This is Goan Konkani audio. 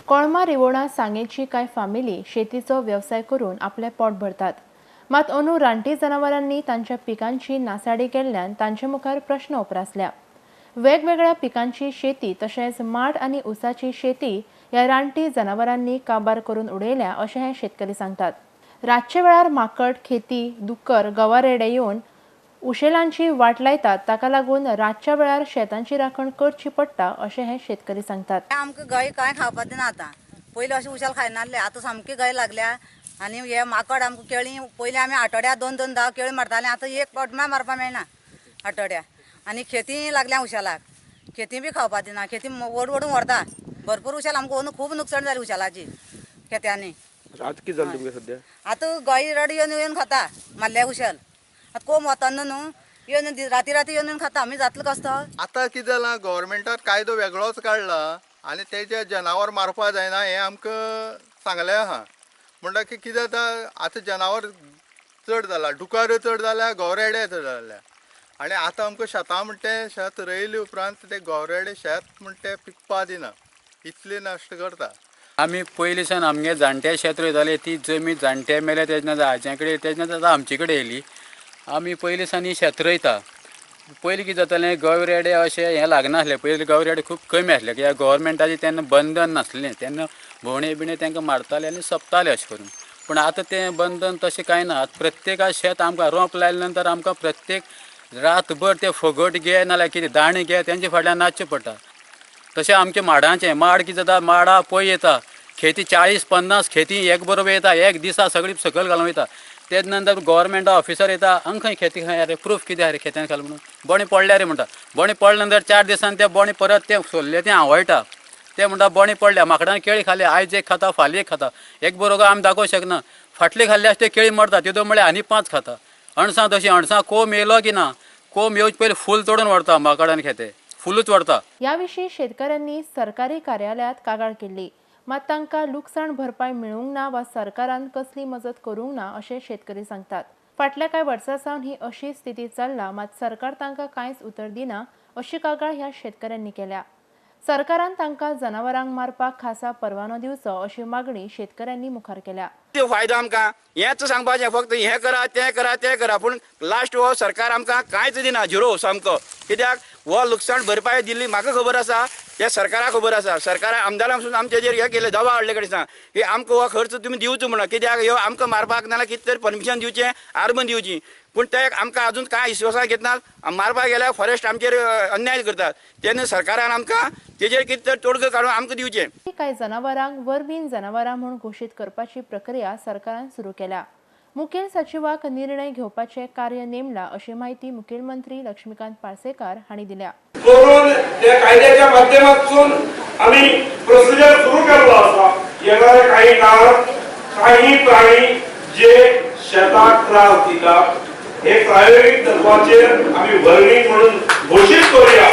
कोळमा रिवोणा सांगेची कांय फामिली शेतीचो वेवसाय करून आपलें पोट भरतात. मात अंदू रानटी जनावरांनी तांच्या पिकांची नासाडी केल्ल्यान तांचे मुखार प्रश्न उप्रासल्या. वेगवेगळ्या पिकांची शेती तशेंच माड आनी ऊसाची शेती ह्या रानटी जनावरांनी काबार करून उडयल्या अशें हे शेतकरी सांगतात. रातच्या वेळार माकड, खेती, दुकर, गवा रेडे येवन उशेलांची वाट लायतात. ताका लागून रातच्या वेळार शेतांची राखण करची पडटा अशें हे शेतकरी सांगतात. आमकां गाय कांय खावपाक दिना आतां. पयलीं अशें उशेल खायनासले, आतां सामकी गाय लागल्या. आनी हे माकड आमकां केळी पयलीं आमी आठवड्या 2-2 धाव केळी मारताले, आतां एक पावट मारपाक मेळना आठवड्या. आनी खेती लागल्या उशेलाक, खेती बी खावपाक दिना, खेती ओड ओडून व्हरता. भरपूर उशेल आमकां अंदू खूब नुकसाण जालें उशेलाची खेत्यांनी. आतां कितें जालें तुमकां सद्या? आतां गाय रड येवन येवन खाता मारल्या उशेल. आतां कोम वतना न्हू येवन राती राती येवन खाता, आमी जातलो कसो. आतां कितें जालां, गव्हर्मेंटान कायदो वेगळोच काडला आनी तेजे जनावर मारपाक जायना हें आमकां सांगलें आहा. म्हणटकीर कितें जाता, आतां जनावर चड जाला, डुकर चड जाल्या, गवरेडे चड जाल्या. आनी आतां आमकां शेतां म्हणटे शेत रोयले उपरांत ते गवरेडे शेत म्हणटे पिकपा दिना, इतले नश्ट करता. आमी पयलीं सावन आमगे जाणटे शेत रोयताले, ती जमीन जाणटे मेले तेजे आज्या कडेन, तेजे आतां आमचे कडेन येयली. आमी पयलीं सावन ही शेत रोयता. पयलीं कितें जातालें, गव रेडे अशें हें लागनासलें. पयलीं गव रेडे खूब कमी आसले कित्याक गव्हर्मेंटाचें तेन्ना बंधन नासलें, तेन्ना भोंवणे बिवणे तांकां मारताले आनी सोंपताले अशें करून. पूण आतां तें बंधन तशें कांय ना. आतां प्रत्येका शेत आमकां रोंप लायले नंतर आमकां प्रत्येक रातभर ते फगट घे नाल्यार कितें दाणे घे तेंचे फाटल्यान नाचचें पडटा. तशें आमचें माडांचें, माड कितें जाता, माडा पय येता, खेती 40-50 खेती एक बरोबर येता, एक दिसा सगळी सकयल घालून वयता. तेज नंतर गव्हर्मेंट ऑफिसर येता, हांगा खंय खेती खंय रे, प्रूफ कितें आहा रे खेत्यान घाल म्हणून. बोणे पडल्या रे म्हणटा, बोणे पडले नंतर 4 दिसान ते बोणे परत ते सोल्ले ते आवडटा. ते म्हणटा बोणे पडल्या, माकडान केळी खाली, आयज एक खाता फाल्यां एक खाता, एक बरोबर आमी दाखोवंक शकना. फाटली खाल्ली आसता केळी मरता, तितून म्हळ्यार आनी 5 खाता. अणसां तशीं, अणसां कोम येयलो की ना, कोम येवचे पयलीं फूल तोडून व्हरता माकडान, खेते फुलूच व्हरता. ह्या विशीं शेतकऱ्यांनी सरकारी कार्यालयांत कागाळ केल्ली, मात तांकां लुकसाण भरपाय मेळूंक ना वा सरकारान कसली मजत करूंक ना अशें शेतकरी सांगतात. फाटल्या कांय वर्सां सावन ही अशी स्थिती चल्ला, मात सरकार तांकां कांयच उतर दिना अशी कागाळ ह्या शेतकऱ्यांनी केल्या. सरकारान तांकां जनावरांक मारपाक खासा परवानो दिवचो अशी मागणी शेतकऱ्यांनी मुखार केल्या. फायदो आमकां हेंच सांगपाचें, फक्त हें करा तें करा तें करा, पूण लास्ट हो सरकार आमकां कांयच दिना, झिरो सामको. कित्याक हो लुकसाण भरपाय दिल्ली म्हाका खबर आसा, ते सरकाराक खबर आसा. सरकारा आमदारान सुद्दां आमचेर हें केलें, दबाव हाडले कडेन सांग की आमकां हो खर्च तुमी दिवचो म्हणून. कित्याक ह्यो आमकां मारपाक नाल्यार कितें तरी परमिशन दिवचें, आर्म दिवची, पूण ते आमकां अजून कांय विश्वासाक घेतना. मारपाक गेल्यार फॉरेस्ट आमचेर अन्याय करतात, तेन्ना सरकारान आमकां तेजेर कितें तरी तोडगो काडून आमकां दिवचें. कांय जनावरांक वरवीन जनावरां म्हूण घोशीत करपाची प्रक्रिया सरकारान सुरू केल्या. मुखेल सचिवाक निर्णय घेवपाचें कार्य नेमला अशी माहिती मुखेलमंत्री लक्ष्मीकांत पार्सेकार हांणी दिल्या. करून त्या कायद्याच्या माध्यमातून आमी प्रोसिजर सुरू केल्लो आसा. येणाऱ्या काही काळात काही प्राणी जे शेताक त्रास दितात हे प्रायोगिक तत्वाचेर आमी वर्गणी म्हणून घोशीत करूया.